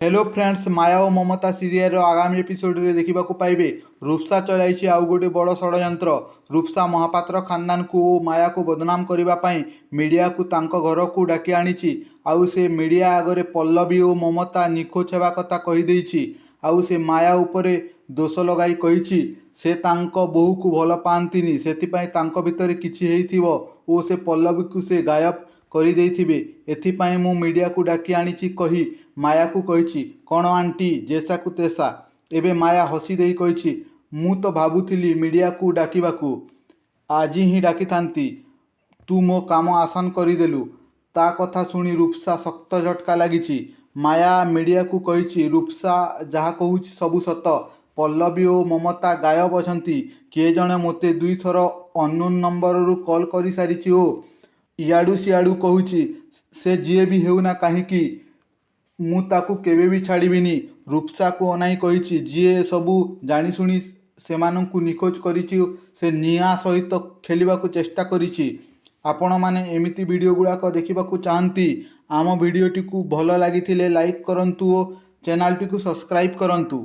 Hello friends, ମାୟା ଓ ମମତା ସିରିଏଲର ଆଗାମୀ ଏପିସୋଡ଼ରେ ଦେଖିବାକୁ ପାଇବେ, ରୂପସା ଚଳାଇଛି ଆଉ ଗୋଟେ ବଡ଼ ଷଡ଼ଯନ୍ତ୍ର। ରୂପସା ମହାପାତ୍ର ଖାନଦାନକୁ ଓ ମାୟାକୁ ବଦନାମ କରିବା ପାଇଁ ମିଡ଼ିଆକୁ ତାଙ୍କ ଘରକୁ ଡାକି ଆଣିଛି। ଆଉ ସେ ମିଡ଼ିଆ ଆଗରେ ପଲ୍ଲବୀ ଓ ମମତା ନିଖୋଜ ହେବା କଥା କହିଦେଇଛି। ଆଉ ସେ ମାୟା ଉପରେ ଦୋଷ ଲଗାଇ କହିଛି, ସେ ତାଙ୍କ ବୋହୂକୁ ଭଲ ପାଆନ୍ତିନି, ସେଥିପାଇଁ ତାଙ୍କ ଭିତରେ କିଛି ହେଇଥିବ ଓ ସେ ପଲ୍ଲବୀକୁ ସେ ଗାୟବ କରିଦେଇଥିବେ, ଏଥିପାଇଁ ମୁଁ ମିଡ଼ିଆକୁ ଡାକି ଆଣିଛି କହି ମାୟାକୁ କହିଛି। କ'ଣ ଆଣ୍ଟି, ଯେସାକୁ ତେସା। ଏବେ ମାୟା ହସି ଦେଇ କହିଛି, ମୁଁ ତ ଭାବୁଥିଲି ମିଡ଼ିଆକୁ ଡାକିବାକୁ, ଆଜି ହିଁ ଡାକିଥାନ୍ତି, ତୁ ମୋ କାମ ଆସାନ କରିଦେଲୁ। ତା କଥା ଶୁଣି ରୂପସା ଶକ୍ତ ଝଟକା ଲାଗିଛି। ମାୟା ମିଡ଼ିଆକୁ କହିଛି, ରୂପସା ଯାହା କହୁଛି ସବୁ ସତ। ପଲ୍ଲବୀ ଓ ମମତା ଗାୟବ ଅଛନ୍ତି। କିଏ ଜଣେ ମୋତେ ଦୁଇଥର ଅନନୋନ୍ ନମ୍ବରରୁ କଲ୍ କରିସାରିଛି ଓ ଇଆଡ଼ୁ ସିଆଡ଼ୁ କହୁଛି। ସେ ଯିଏ ବି ହେଉନା କାହିଁକି, ମୁଁ ତାକୁ କେବେ ବି ଛାଡ଼ିବିନି। ରୂପସାକୁ ଅନାଇ କହିଛି, ଯିଏ ଏସବୁ ଜାଣିଶୁଣି ସେମାନଙ୍କୁ ନିଖୋଜ କରିଛି, ସେ ନିଆଁ ସହିତ ଖେଳିବାକୁ ଚେଷ୍ଟା କରିଛି। ଆପଣମାନେ ଏମିତି ଭିଡ଼ିଓ ଗୁଡ଼ାକ ଦେଖିବାକୁ ଚାହାନ୍ତି, ଆମ ଭିଡ଼ିଓଟିକୁ ଭଲ ଲାଗିଥିଲେ ଲାଇକ୍ କରନ୍ତୁ ଓ ଚ୍ୟାନେଲଟିକୁ ସବସ୍କ୍ରାଇବ୍ କରନ୍ତୁ।